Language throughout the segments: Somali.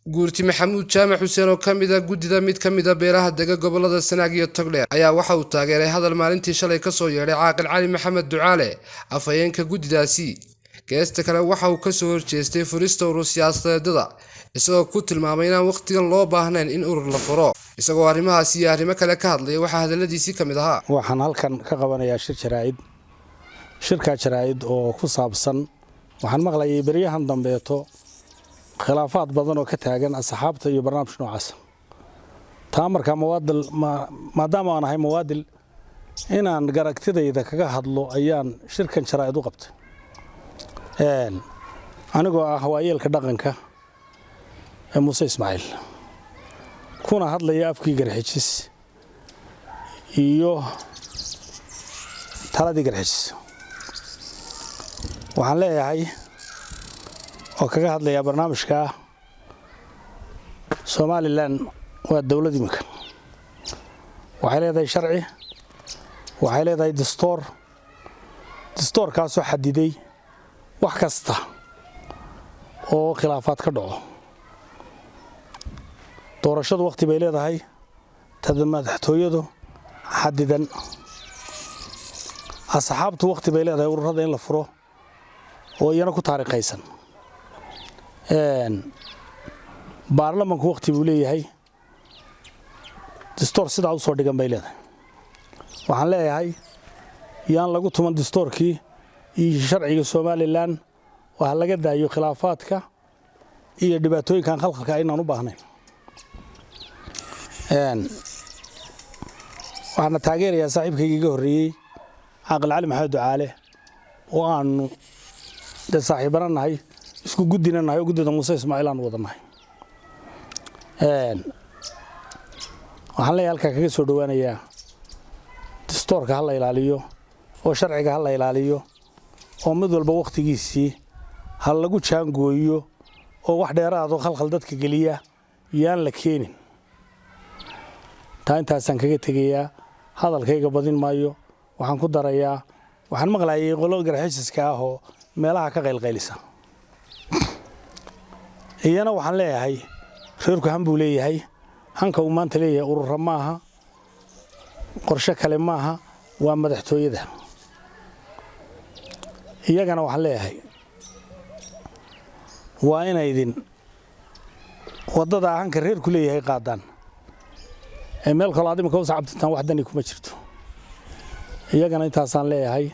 Guurti Maxamuud Jaamac Xuseen oo ka mid ah guddida mid ka mid ah beelaha dega gobolada Sanaag iyo Togdheer ayaa waxa uu taageeray hadal maalintii shalay kasoo yeedhay Caaqil Cali Maxamed Ducaale, afhayeenka guddidaasi. Geesta kale, waxa uu kasoo horjeestay furista urur siyaasadeedada, isagoo ku tilmaamay inaan wakhtigan loo baahnayn in urur la furo. Isagoo arrimahaasi iyo arrimo kale ka hadlaya, waxaa hadaladiisii ka mid ahaa: Waxaan halkan ka qabanayaa shir jaraa'id. Shirkaa jaraa'id oo ku saabsan, waxaan maqlayay beryahan dambeeto khilaafaad badan oo ka taagan asxaabta iyo barnaamij noocaas. Taa markaa muwaadil, maadaama aan ahay muwaadil, inaan garagtidayda kaga hadlo ayaan shirkan jaraa'id u qabtay, anigoo ah waayeelka dhaqanka ee Muuse Ismaaciil, kuna hadlaya afkii Garxijis iyo taladii Garxijis. Waxaan leeyahay oo kaga hadlayaa barnaamijkaa: Somaliland waa dowlad iminka, waxay leedahay sharci, waxay leedahay dastuur. Dastuurkaasoo xadiday wax kasta oo khilaafaad ka dhaco. Doorashadu wakhti bay leedahay, tada madaxtooyadu xadidan. Asxaabtu wakhti bay leedahay ururada in la furo oo iyana ku taariikhaysan. Baarlamanku wakhti buu leeyahay. Dastuur sidaa usoo dhigan bay leedahay. Waxaan leeyahay, yaan lagu tuman dastuurkii iyo sharciga Somaliland oo ha laga daayo khilaafaadka iyo dhibaatooyinkan khalkhalka aynaan u baahnayn. Waxaana taageerayaa saaxiibkayga iga horreeyey, Caaqil Cali Maxamed Ducaale, oo aanu dee saaxiibana nahay, isku guddina nahay, oo guddida Muuse Ismaaciil aanu wada nahay. Waxaan leeyahay, halkaa kaga soo dhowaanayaa, dastuurka ha la ilaaliyo oo sharciga ha la ilaaliyo, oo mid walba wakhtigiisii ha lagu jaangooyo, oo wax dheeraado khalkhal dadka geliya yaan la keenin. Taa intaasaan kaga tegayaa, hadalkayga badin maayo. Waxaan ku darayaa, waxaan maqlayay qolo Garxijiska ah oo meelaha ka qaylqaylisa. Iyana waxaan leeyahay, reerku han buu leeyahay. Hanka uu maanta leeyahay urura maaha, qorshe kale maaha, waa madaxtooyada. Iyagana waxaan leeyahay, waa inaydin waddada hanka reerku leeyahay qaadaan ee meel kaloo aad imika u sacabtintaan wax dani kuma jirto. Iyagana intaasaan leeyahay.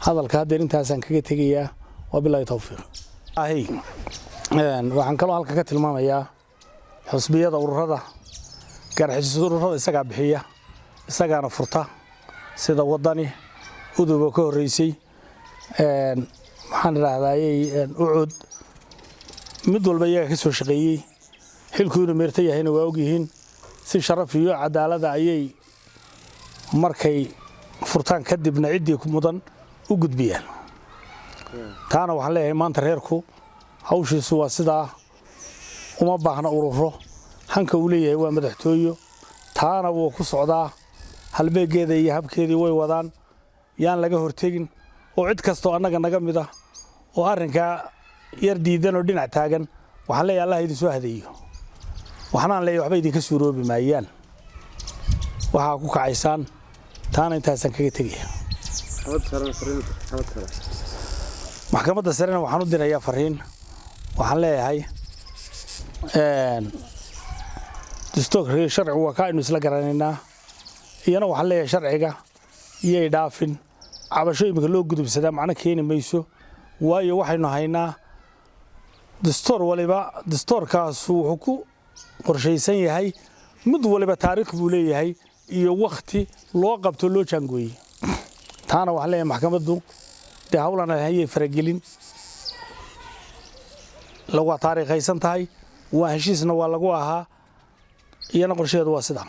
Hadalka haddeer intaasaan kaga tegayaa. Waa bilaahi tawfiiq. Waxaan kaloo halka ka tilmaamayaa xusbiyada, ururada. Garxijis ururada isagaa bixiya, isagaana furta, sida Wadani, Uduba ka horreysay, maxaan idhaahdayey, Ucud. Mid walba iyaga ka soo shaqeeyey. Xilku inuu meerto yahayna waa ogyihiin. Si sharaf iyo cadaalada ayay markay furtaan kadibna ciddii mudan u gudbiyaan. Taana waxaan leeyahay, maanta reerku hawshiisu waa sidaa, uma baahna ururo. Hanka uu leeyahay waa madaxtooyo, taana wuu ku socdaa. Halbeegeeda iyo habkeedii way wadaan. Yaan laga hortegin, oo cid kastoo annaga naga mid ah oo arrinkaa yar diidan oo dhinac taagan, waxaan leeyahay, Allah idin soo hadeeyo. Waxnaan leeyahay, waxba idinka suuroobi maayaan waxaa ku kacaysaan. Taana intaasaan kaga tegaya. Maxkamadda sarena waxaan u dirayaa fariin. Waxaan leeyahay, dastuurka sharcigu waa ka aynu isla garanaynaa. Iyana waxaan leeyahay, sharciga iyay dhaafin. Cabasho iminka loo gudubsadaa macno keeni mayso, waayo waxaynu haynaa dastuur waliba. Dastuurkaasu wuxuu ku qorshaysan yahay, mid waliba taariikh buu leeyahay iyo wakhti loo qabto, loo jaangooyey. Taana waxaan leeyahay, maxkamaddu dee hawlan hayay faragelin. Waa taariikhaysan tahay, waa heshiisna waa lagu ahaa. Iyana qorshaheedu waa sidaa.